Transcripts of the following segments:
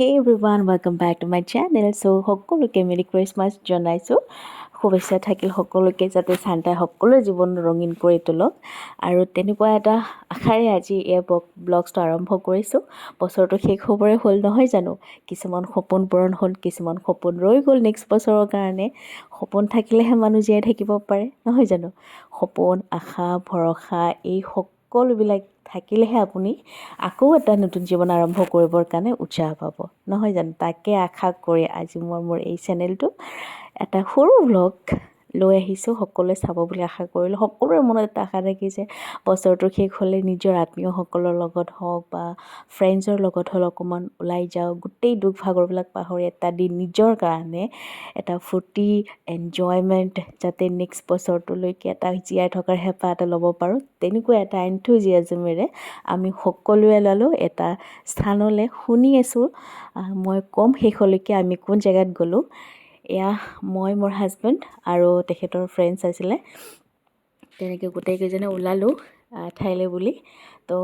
Hey everyone, welcome back to my channel. So সকলোকে মেৰি Christmas জনাইছোঁ। শুভেচ্ছা থাকিল সকলোকে, যাতে চান্তাই সকলোৰে জীৱন ৰঙীন কৰি তোলক আৰু তেনেকুৱা এটা আশাৰে আজি এই ব্লগছটো আৰম্ভ কৰিছোঁ। বছৰটো শেষ হ'বৰে হ'ল, নহয় জানো? কিছুমান সপোন পূৰণ হ'ল, কিছুমান সপোন ৰৈ গ'ল নেক্সট বছৰৰ কাৰণে। সপোন থাকিলেহে মানুহ জীয়াই থাকিব পাৰে, নহয় জানো? সপোন, আশা, ভৰসা, এই সকলোবিলাক থাকিলেহে আপুনি আকৌ এটা নতুন জীৱন আৰম্ভ কৰিবৰ কাৰণে উৎসাহ পাব, নহয় জানো? তাকে আশা কৰি আজি মই মোৰ এই চেনেলটো এটা সৰু ভ্লগ লৈ আহিছোঁ। সকলোৱে চাব বুলি আশা কৰিলোঁ। সকলোৰে মনত এটা আশা থাকে যে বছৰটো শেষ হ'লে নিজৰ আত্মীয়সকলৰ লগত হওক বা ফ্ৰেণ্ডছৰ লগত হওক, অকণমান ওলাই যাওঁ, গোটেই দুখ ভাগৰবিলাক পাহৰি এটা দিন নিজৰ কাৰণে এটা ফূৰ্তি, এনজয়মেণ্ট, যাতে নেক্সট বছৰটোলৈকে এটা জীয়াই থকাৰ হেঁপাহ এটা ল'ব পাৰোঁ। তেনেকুৱা এটা এনথুজিয়াজমেৰে আমি সকলোৱে ওলালোঁ এটা স্থানলৈ। শুনি আছোঁ, মই ক'ম শেষলৈকে আমি কোন জেগাত গ'লোঁ। এয়া মই, মোৰ হাজবেণ্ড আৰু তেখেতৰ ফ্ৰেণ্ডছ আছিলে। তেনেকৈ গোটেইকেইজনে ওলালোঁ ঠাইলৈ বুলি। তো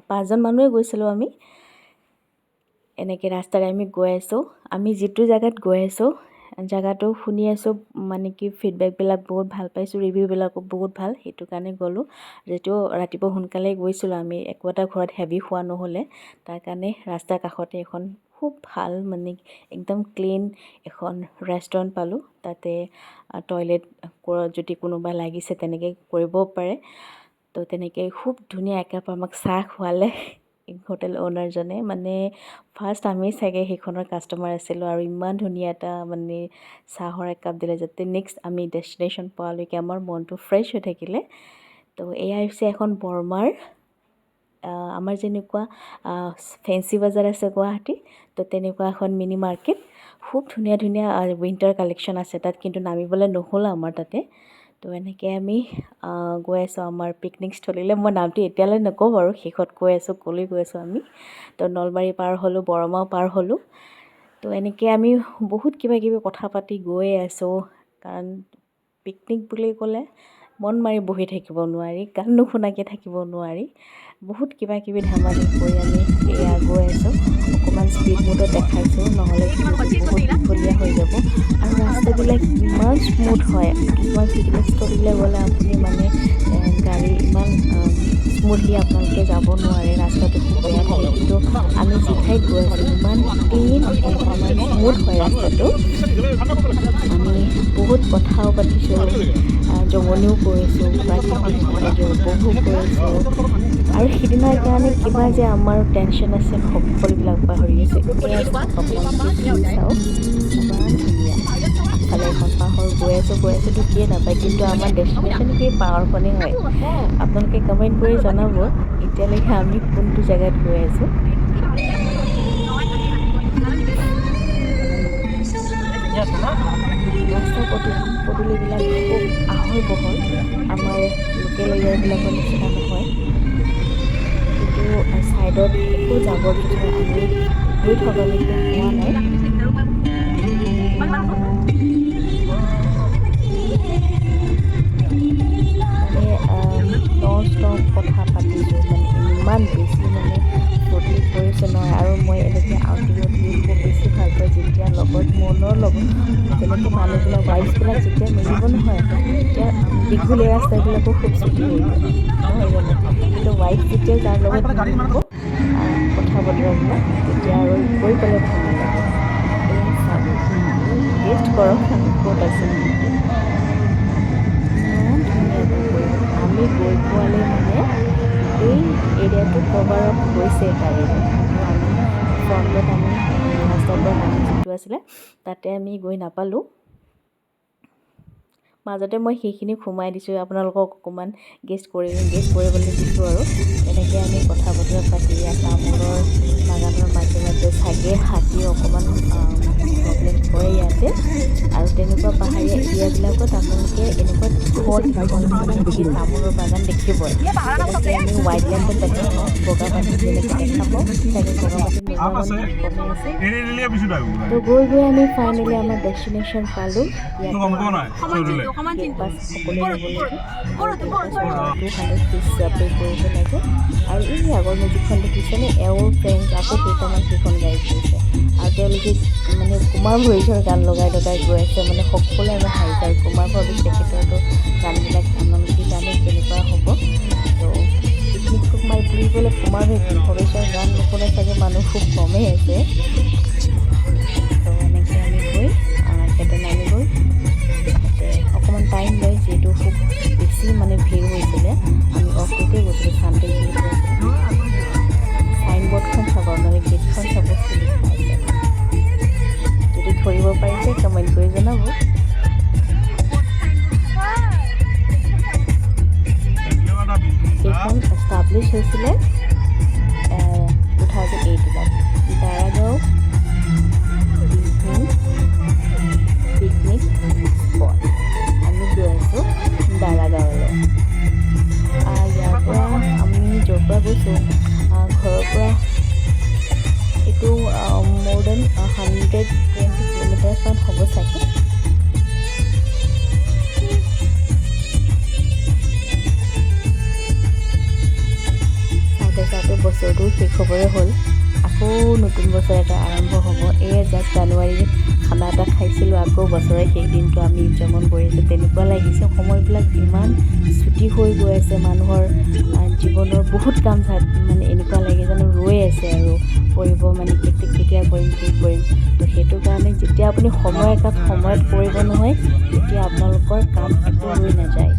পাঁচজন মানুহে গৈছিলোঁ আমি। এনেকৈ ৰাস্তাৰে আমি গৈ আছোঁ। আমি যিটো জেগাত গৈ আছোঁ, জেগাটো শুনি আছোঁ, মানে কি ফিডবেকবিলাক বহুত ভাল পাইছোঁ, ৰিভিউবিলাকো বহুত ভাল, সেইটো কাৰণে গ'লোঁ। যিহেতু ৰাতিপুৱা সোনকালেই গৈছিলোঁ আমি, একো এটা ঘৰত হেভি খোৱা নহ'লে, তাৰ কাৰণে ৰাস্তাৰ কাষতে এখন খুব ভাল, মানে একদম ক্লিন এখন ৰেষ্টুৰেণ্ট পালোঁ। তাতে টয়লেট যদি কোনোবা লাগিছে, তেনেকৈ কৰিবও পাৰে। তো তেনেকৈ খুব ধুনীয়া একাপ আমাক চাহ খোৱালে হোটেল অ'নাৰজনে। মানে ফাৰ্ষ্ট আমি চাগে সেইখনৰ কাষ্টমাৰ আছিলোঁ আৰু ইমান ধুনীয়া এটা মানে চাহৰ একাপ দিলে, যাতে নেক্সট আমি ডেষ্টিনেশ্যন পোৱালৈকে আমাৰ মনটো ফ্ৰেছ হৈ থাকিলে। তো এয়া হৈছে এখন বৰমাৰ, আমাৰ যেনেকুৱা ফেঞ্চি বজাৰ আছে গুৱাহাটী, তো তেনেকুৱা এখন মিনি মাৰ্কেট। খুব ধুনীয়া ধুনীয়া উইণ্টাৰ কালেকশ্যন আছে তাত, কিন্তু নামিবলৈ নহ'ল আমাৰ তাতে। তো এনেকৈ আমি গৈ আছোঁ আমাৰ পিকনিক স্থলীলৈ। মই নামটো এতিয়ালৈ নকওঁ বাৰু, শেষত কৈ আছোঁ ক'লৈ গৈ আছোঁ আমি। তো নলবাৰী পাৰ হ'লোঁ, বৰমাও পাৰ হ'লোঁ। তো এনেকৈ আমি বহুত কিবা কিবি কথা পাতি গৈয়ে আছোঁ, কাৰণ পিকনিক বুলি ক'লে মন মাৰি বহি থাকিব নোৱাৰি, গান নুশুনাকৈ থাকিব নোৱাৰি। বহুত কিবা কিবি ধেমালি কৰি আমি এয়া গৈ আছোঁ। অকণমান স্পীড মোডত দেখাইছোঁ, নহ'লে ভিডিঅ'টো বহুত দীঘলীয়া হৈ যাব। আৰু ৰাস্তাবিলাক ইমান স্মুথ হয়। কিছুমান পিকনিক স্থলীলৈ গ'লে আপুনি মানে গাড়ী ইমান স্মুথলি আপোনালোকে যাব নোৱাৰে, ৰাস্তাটো খুব বেয়া থাকে। কিন্তু আমি যি ঠাইত গৈ আছোঁ, ইমান ক্লিন, ইমান স্মুথ হয় ৰাস্তাটো। আমি বহুত কথাও পাতিছোঁ, জমনিও কৰিছোঁ, প্ৰাকৃতিক সৌন্দৰ্য উপভোগ কৰিছোঁ আৰু সিদিনাৰ কাৰণে কিবা যে আমাৰ টেনশ্যন আছিল, সকলোবিলাক পাহৰি গৈছোঁ। এয়া চাওক, আপোনালোকে ভিউ চাওক, ইমান ধুনীয়া। আগফালে এখন পাহাৰ, গৈ আছোঁ, গৈ আছোঁ, ঢুকিয়ে নাপায়। কিন্তু আমাৰ ডেষ্টিনেশ্যন সেই পাহাৰখনেই হয়। আপোনালোকে কমেণ্ট কৰি জনাব, এতিয়ালৈকে আমি কোনটো জেগাত গৈ আছোঁ। ৰাস্তা পদূলিবিলাক খুব আহল বহল, আমাৰ লোকেল এৰিয়াবিলাকৰ নিচিনা নহয়। কিন্তু ছাইডত একো জাবৰ জোঁথৰ আমি গৈ থকালৈকে পোৱা নাই। মানে নন ষ্টপ কথা পাতিছোঁ, মানে ইমান বেছি মানে ফূৰ্তি কৰিছোঁ নহয়। আৰু মই এনেকৈ আউটিঙত গৈ খুব বেছি ভাল পাওঁ, যেতিয়া লগত মনৰ লগত যেনেকৈ মানুহবিলাক ভাইবছবিলাক যেতিয়া মিলিব নহয়, তেতিয়া দীঘলীয়া ৰাস্তাবিলাকো খুব চুটি হৈ যায়, নহয় জানো? কিন্তু ভাইবছ যেতিয়া যাৰ লগত মিলিব, কথা বতৰাবিলাক, তেতিয়া আৰু গৈ পেলাই ভাল নালাগে। এয়া চাওক, টেষ্ট কৰক আমি ক'ত আছোঁ। ইমান ধুনীয়া এটা পৰিৱেশ। আমি গৈ পোৱালে মানে গোটেই এৰিয়াটো কভাৰ আপ হৈছে গাড়ীৰে। কিন্তু আমি ফ্ৰণ্টত, আমি ৰাস্তাৰ পৰা নামি যিটো আছিলে, তাতে আমি গৈ নাপালোঁ। মাজতে মই সেইখিনি সোমাই দিছোঁ, আপোনালোকক অকণমান গেষ্ট কৰিবলৈ দিছোঁ। আৰু তেনেকৈ আমি কথা বতৰা পাতি তামোলৰ বাগানৰ মাজে মাজে, চাগে হাতী অকণমান প্ৰব্লেম কৰে ইয়াতে। আৰু তেনেকুৱা পাহাৰীয়া এৰিয়াবিলাকত আপোনালোকে এনেকুৱা দীঘল দীঘল মানে কি তামোলৰ বাগান দেখিবই। যেনেকৈ আমি ৱাইল্ড লেণ্ডত দেখা পাওঁ, বগামাটিত যেনেকৈ দেখা পাওঁ, চাগে বগামাটিত নোযোৱা মানুহ কমেই আছে। তো গৈ গৈ আমি ফাইনেলি আমাৰ ডেষ্টিনেশ্যন পালোঁ। ইয়াতে গেট পাছ সকলোৱে ল'ব লাগে আৰু গেট পাছৰ 200 ফিজ পে' কৰিব লাগে। আৰু এই আগৰ মেজিকখন দেখিছেনে? এওঁৰ ফ্ৰেণ্ডছ আকৌ কেইটামান সেইখন গাড়ীত গৈছে। যে মানে কুমাৰ ভৱিষ্যৰ গান লগাই লগাই গৈ আছে, মানে সকলোৱে আমি হাঁহিছোঁ। আৰু কুমাৰ ভৱিষ্য তেখেতৰতো গানবিলাক আপোনালোকে জানে কেনেকুৱা হ'ব। তো পিকনিক মাৰি বুলি ক'লে কুমাৰ ভৱিষ্যৰ গান নুশুনে চাগে মানুহ খুব কমেই আছে। তো এনেকৈ আমি গৈ তাতে নামি গ'ল। তাতে অকণমান টাইম লয়, যিহেতু খুব বেছি মানে ভিৰ হৈছিলে। আমি অফ ডেতে গৈছিলোঁ, ছানডে যিহেতু আছিলে। চাইনবৰ্ডখন চাব আপোনালোকে, গেটখন চাব, কি লিখা আছে। যদি ধৰিব পাৰিছে, কমেণ্ট কৰি জনাব। এইখন এষ্টাব্লিছ হৈছিলে 2018ত, দাৰাগাঁও দিহিং পিকনিক স্পট। আমি গৈ আছোঁ দাৰাগাঁৱলৈ। ইয়াৰ পৰা আমি য'ৰ পৰা গৈছোঁ, ঘৰৰ পৰা এইটো মোৰ then 120 কিলোমিটাৰ্ছমান হ'ব চাগে। চাওঁতে চাওঁতে বছৰটো শেষ হ'বৰে হ'ল, আকৌ নতুন বছৰ এটা আৰম্ভ হ'ব। এয়া জাষ্ট জানুৱাৰীত খানা এটা খাইছিলোঁ, আকৌ বছৰৰ শেষ দিনটো আমি উদযাপন কৰিছোঁ, তেনেকুৱা লাগিছে। সময়বিলাক ইমান চুটি হৈ গৈ আছে। মানুহৰ জীৱনৰ বহুত কাম মানে এনেকুৱা লাগে জানো ৰৈ আছে আৰু কৰিব, মানে কেতিয়া কেতিয়া কৰিম, কি কৰিম। তো সেইটো কাৰণে যেতিয়া আপুনি সময় এটাত সময়ত কৰিব নহয়, তেতিয়া আপোনালোকৰ কাম একো ৰৈ নাযায়।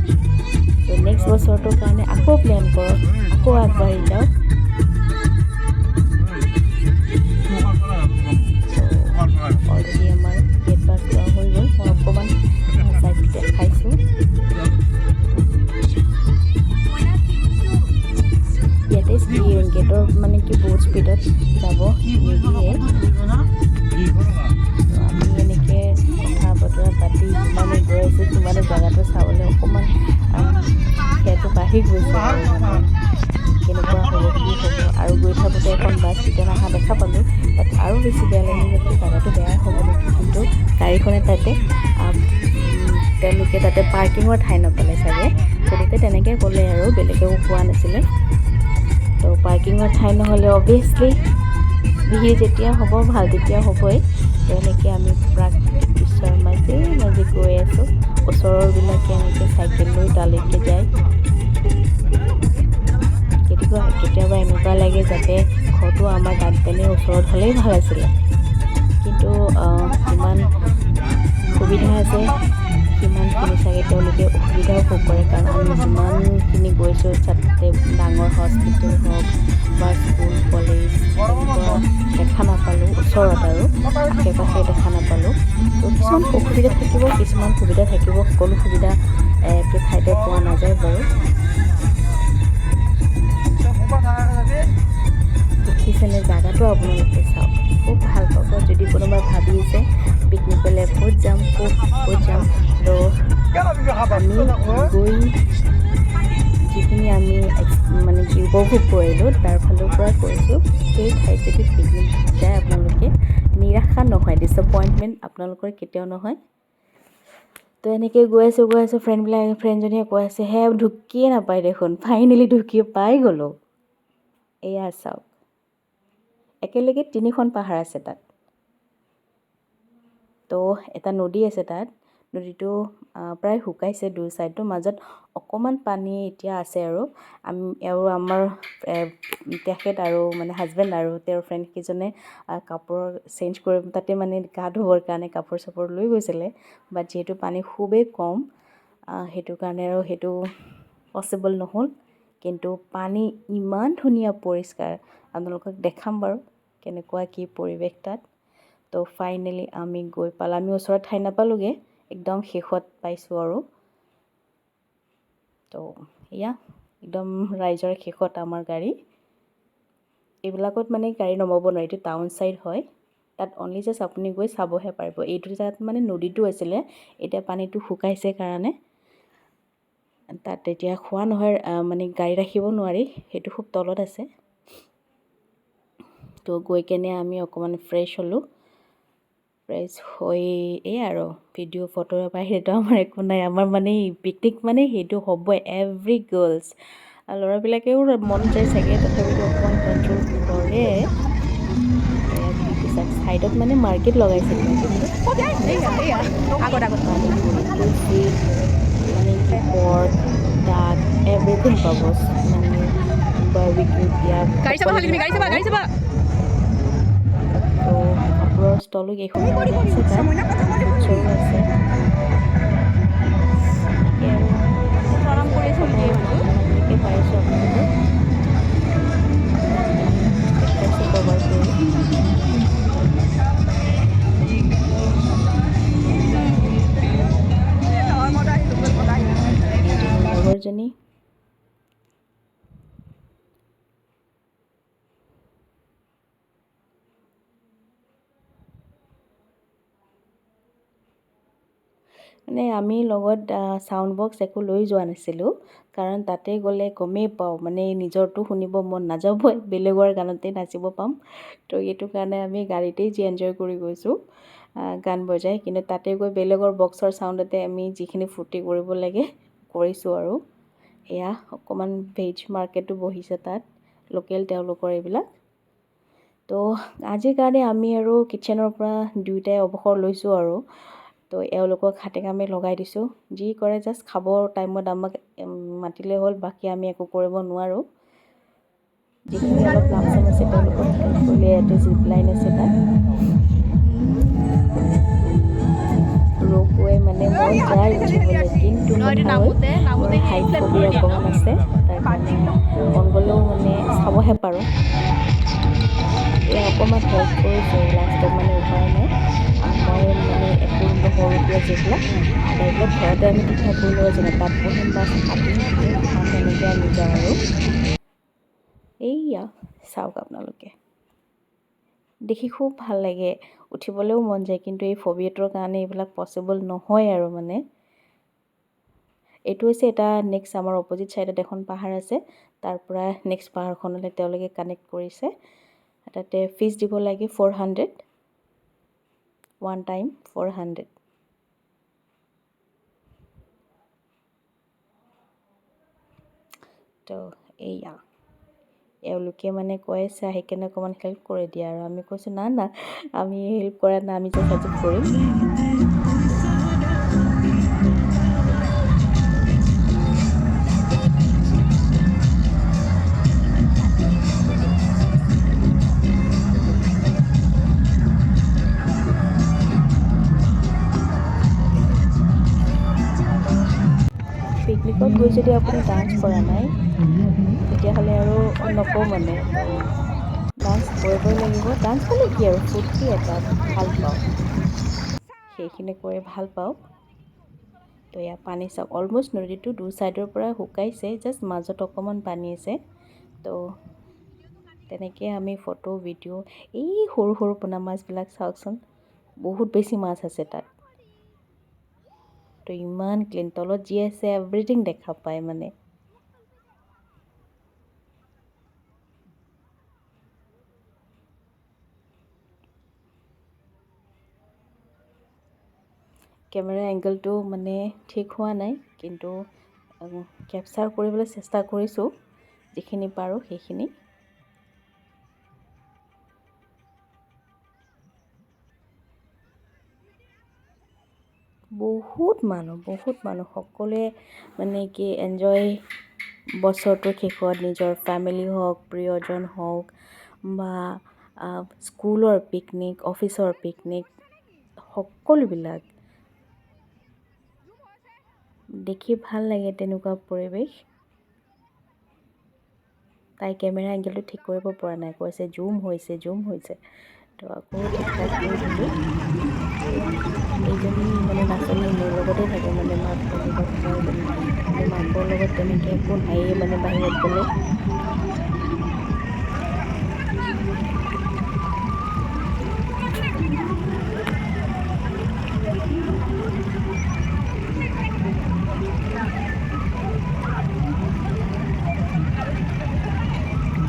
তো নেক্সট বছৰটোৰ কাৰণে আকৌ প্লেন কৰক, আকৌ আগবাঢ়ি যাওক। তো অলৰেডি আমাৰ গেট পাছ লোৱা হৈ গ'ল। মই অকণমান চাইড দেখাইছোঁ। ইয়াতে গেটৰ মানে কি বহুত স্পীডত যাব নিদিয়ে। তো আমি এনেকৈ কথা বতৰা পাতি যিমানে গৈ আছোঁ, সিমানে জেগাটো চাবলৈ অকণমান সেইটো বাঢ়ি গৈছে আৰু মানে কেনেকুৱা হ'ব, কি হ'ব। আৰু গৈ থাকোঁতে এখন বাছ ৰিটাৰ্ণ অহা দেখা পালোঁ। তাত আৰু বেছি বেয়া লাগিল যে জেগাটো বেয়াই হ'ব নেকি। কিন্তু গাড়ীখনে তাতে তেওঁলোকে তাতে পাৰ্কিঙৰ ঠাই নাপালে চাগে, সোধোতে তেনেকৈ ক'লে আৰু বেলেগেও কোৱা নাছিলে। তো পাৰ্কিঙৰ ঠাই নহ'লে অভিয়াছলি ভিৰ যেতিয়া হ'ব, ভাল তেতিয়া হ'বই। তো এনেকৈ আমি প্ৰাকৃতিক দৃশ্যৰ মাজে মাজে গৈ আছোঁ। ওচৰৰবিলাকে এনেকৈ চাইকেল লৈ তালৈকে যায়। কেতিয়াবা কেতিয়াবা এনেকুৱা লাগে যাতে ঘৰটো আমাৰ তাত তেনে ওচৰত হ'লেই ভাল আছিলে। কিন্তু যিমান সুবিধা আছে, সিমানখিনি চাগে তেওঁলোকে অসুবিধাও ভোগ কৰে। কাৰণ আমি যিমানখিনি গৈছোঁ, তাতে ডাঙৰ হস্পিটেল হওক বা স্কুল কলেজ তেনেকুৱা দেখা নাপালোঁ ওচৰত আৰু আশে পাশে দেখা নাপালোঁ। তো কিছুমান অসুবিধা থাকিব, কিছুমান সুবিধা থাকিব। সকলো সুবিধা একে ঠাইতে পোৱা নাযায় বাৰু। দেখিছেনে জাগাটো? আপোনালোকে চাওক, খুব ভাল পাব। যদি কোনোবাই ভাবি আছে পিকনিকলৈ ক'ত যাম, ক'ত ক'ত যাম, তো আমি গৈ যিখিনি আমি মানে কি উপভোগ কৰিলোঁ, তাৰ ফালৰ পৰা কৈছোঁ, সেই ঠাইত যদি পিকনিক যায় আপোনালোকে, নিৰাশা নহয়, ডিচএপইণ্টমেণ্ট আপোনালোকৰ কেতিয়াও নহয়। তো এনেকৈ গৈ আছোঁ, গৈ আছোঁ, ফ্ৰেণ্ডবিলাক, ফ্ৰেণ্ডজনীয়ে কৈ আছে, হে ঢুকিয়ে নাপায় দেখোন। ফাইনেলি ঢুকি পাই গ'লোঁ। এয়া চাওক, একেলগে তিনিখন পাহাৰ আছে তাত। তো এটা নদী আছে তাত। নদীটো প্ৰায় শুকাইছে দুই ছাইডটো, মাজত অকণমান পানী এতিয়া আছে। আৰু আমি আৰু আমাৰ তেখেত আৰু মানে হাজবেণ্ড আৰু তেওঁৰ ফ্ৰেণ্ডকেইজনে কাপোৰ চেঞ্জ কৰি তাতে মানে গা ধুবৰ কাৰণে কাপোৰ চাপোৰ লৈ গৈছিলে। বাট যিহেতু পানী খুবেই কম, সেইটো কাৰণে আৰু সেইটো পচিবল নহ'ল। কিন্তু পানী ইমান ধুনীয়া পৰিষ্কাৰ, আপোনালোকক দেখাম বাৰু কেনেকুৱা কি পৰিৱেশ তাত। তো ফাইনেলি আমি গৈ পালোঁ। আমি ওচৰত ঠাই নাপালোঁগৈ, একদম শেষত পাইছোঁ আৰু। তো এয়া একদম ৰাইজৰ শেষত আমাৰ গাড়ী। এইবিলাকত মানে গাড়ী নমাব নোৱাৰি, এইটো টাউন ছাইড হয়। তাত অনলি জাষ্ট আপুনি গৈ চাবহে পাৰিব। এইটো জেগাত মানে নদীটো আছিলে, এতিয়া পানীটো শুকাইছে কাৰণে তাত এতিয়া খোৱা নহয়, মানে গাড়ী ৰাখিব নোৱাৰি, সেইটো খুব তলত আছে। তো গৈ কেনে আমি অকণমান ফ্ৰেছ হ'লোঁ। ফ্ৰেছ হৈ এই আৰু ভিডিঅ' ফটোৰ বাহিৰেতো আমাৰ একো নাই। আমাৰ মানে পিকনিক মানে সেইটো হ'বই। এভৰি গাৰ্লছ, ল'ৰাবিলাকেও মন যায় চাগে, তথাপিতো অকণমান কণ্ট্ৰল কৰে। ভিউটো চাওক। ছাইডত মানে মাৰ্কেট লগাইছে কিবা কিবি। পানীপুৰি, কুলফি, মানে কি পৰ্ক, ডাক এভৰিথিং পাব, মানে বাৰ্বিকিউ দিয়া গাড়ী চাবা খালি তুমি, গাড়ী চাবা, গাড়ী চাবা। তো কাপোৰৰ ষ্টলো কেইখনমান আছে তাত, ফুডছৰো আছে এনেকৈ আৰু যিমানলৈকে পাৰিছোঁ আপোনালোকক ইমানখিনি দেখাইছোঁ কভাৰ কৰি। এইজনী লগৰজনী। মানে আমি লগত চাউণ্ড বক্স একো লৈ যোৱা নাছিলোঁ, কাৰণ তাতে গ'লে গমেই পাওঁ মানে নিজৰটো শুনিব মন নাযাবই, বেলেগৰ গানতেই নাচিব পাম। তো এইটো কাৰণে আমি গাড়ীতেই যি এনজয় কৰি গৈছোঁ গান বজাই, কিন্তু তাতে গৈ বেলেগৰ বক্সৰ চাউণ্ডতে আমি যিখিনি ফূৰ্তি কৰিব লাগে কৰিছোঁ। আৰু এয়া অকণমান ভেজ মাৰ্কেটো বহিছে তাত, লোকেল তেওঁলোকৰ এইবিলাক। তো আজিৰ কাৰণে আমি আৰু কিটচেনৰ পৰা দুয়োটাই অৱসৰ লৈছোঁ আৰু তো এওঁলোকক হাতে কামে লগাই দিছোঁ, যি কৰে জাষ্ট খাবৰ টাইমত আমাক মাতিলে হ'ল, বাকী আমি একো কৰিব নোৱাৰোঁ। যিখিনি অলপ লাম চাম আছে তেওঁলোকক হেল্প কৰিলে। ইয়াতে জিপ লাইন আছে তাত, ৰ'পৱে, মানে মন যায় উঠিবলৈ, কিন্তু কথা হ'ল মোৰ হাইট ফবিয়া অকণমান আছে, তাৰ কাৰণে মন গ'লেও মানে চাবহে পাৰোঁ। এই অকণমান হেল্প কৰিছোঁ লাষ্টত, মানে উপায় নাই। মই মানে একো নকৰোঁ, যিবিলাক এইবিলাক ঘৰতে আমি ঠিক ঠাক কৰি ল'ব জানো, তাত বহিম বা কাটিম খাম, তেনেকৈ আমি যাওঁ। আৰু এইয়া চাওক আপোনালোকে, দেখি খুব ভাল লাগে, উঠিবলৈও মন যায়, কিন্তু এই ফবিয়াটোৰ কাৰণে এইবিলাক পচিবল নহয়। আৰু মানে এইটো হৈছে এটা নেক্সট আমাৰ অপজিট ছাইডত এখন পাহাৰ আছে, তাৰ পৰা নেক্সট পাহাৰখনলৈ তেওঁলোকে কানেক্ট কৰিছে। তাতে ফিজ দিব লাগে 400, ওৱান টাইম 400। তো এইয়া এওঁলোকে মানে কৈ আছে আহি কেনে অকণমান হেল্প কৰি দিয়া, আৰু আমি কৈছোঁ না না, আমি হেল্প কৰা নাই, আমি জাষ্ট আজি ফুৰিম। পিকনিকত গৈ যদি আপুনি ডান্স কৰা নাই তেতিয়াহ'লে আৰু নকওঁ, মানে ডান্স কৰিবই লাগিব। ডান্স মানে কি আৰু ফূৰ্তি এটা ভাল পাওঁ, সেইখিনি কৰি ভাল পাওঁ। তো এয়া পানী চাওক, অলম'ষ্ট নদীটো দু ছাইডৰ পৰা শুকাইছে, জাষ্ট মাজত অকণমান পানী আছে। তো তেনেকৈ আমি ফটো ভিডিঅ', এই সৰু সৰু পোনা মাছবিলাক চাওকচোন, বহুত বেছি মাছ আছে তাত। তো ইমান ক্লিন, তলত যি আছে এভৰিথিং দেখা পায় মানে। কেমেৰা এংগলটো মানে ঠিক হোৱা নাই, কিন্তু কেপচাৰ কৰিবলৈ চেষ্টা কৰিছোঁ যিখিনি পাৰোঁ সেইখিনি। বহুত মানুহ, বহুত মানুহ, সকলোৱে মানে কি এনজয় বছৰটোৰ শেষত নিজৰ ফেমিলি হওক, প্ৰিয়জন হওক বা স্কুলৰ পিকনিক, অফিচৰ পিকনিক, সকলোবিলাক দেখি ভাল লাগে তেনেকুৱা পৰিৱেশ। তাই কেমেৰা এংগেলটো ঠিক কৰিব পৰা নাই, কৈছে জুম হৈছে, জুম হৈছে, তো আকৌ ঠিক ঠাক কৰি দিলোঁ। এইজনী মানে নাচনী মোৰ লগতে থাকে, মানে মাকৰ লগত, মই মানে মাকৰ লগত তেনেকৈ একো নায়েই মানে বাহিৰত গ'লে।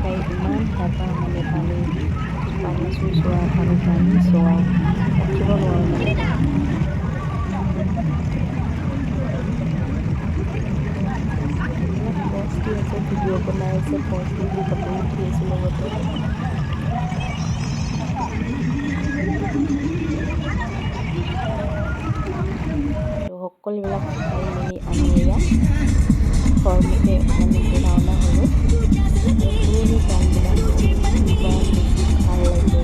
তাই ইমান হেঁপাহ মানে পানী পানী চুই চোৱা, পানী পানী চোৱা, ৰাখিব নোৱাৰোঁ মানে। পজ দি আছে, ভিডিঅ' বনাই আছে, পজ দি দি ফটো উঠি আছোঁ লগতে। সকলোবিলাক চাই মেলি আমি এয়া ঘৰমুখে মানে ৰাওনা হ'লোঁ। আৰু পুৰণি গানবিলাক ইমান বেছি ভাল লাগে।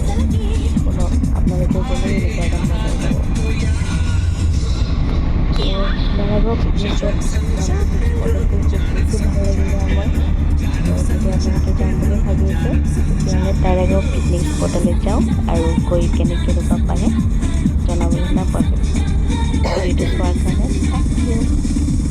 শুনক, আপোনালোকে গ'লেও এনেকুৱা গান বজাই যাব। দাৰাগাঁও পিকনিকত স্পটত গৈ খুব বেছি ভাল লাগিলে আমাৰ। তো যদি আপোনালোকে যাম বুলি ভাবি আছে, তেতিয়াহ'লে দাৰাগাঁও পিকনিক স্পটলৈ যাওক আৰু গৈ কেনে কেনেকুৱা পালে জনাবলৈ নাপাহৰিব। ভিডিঅ'টো চোৱাৰ কাৰণে thank U.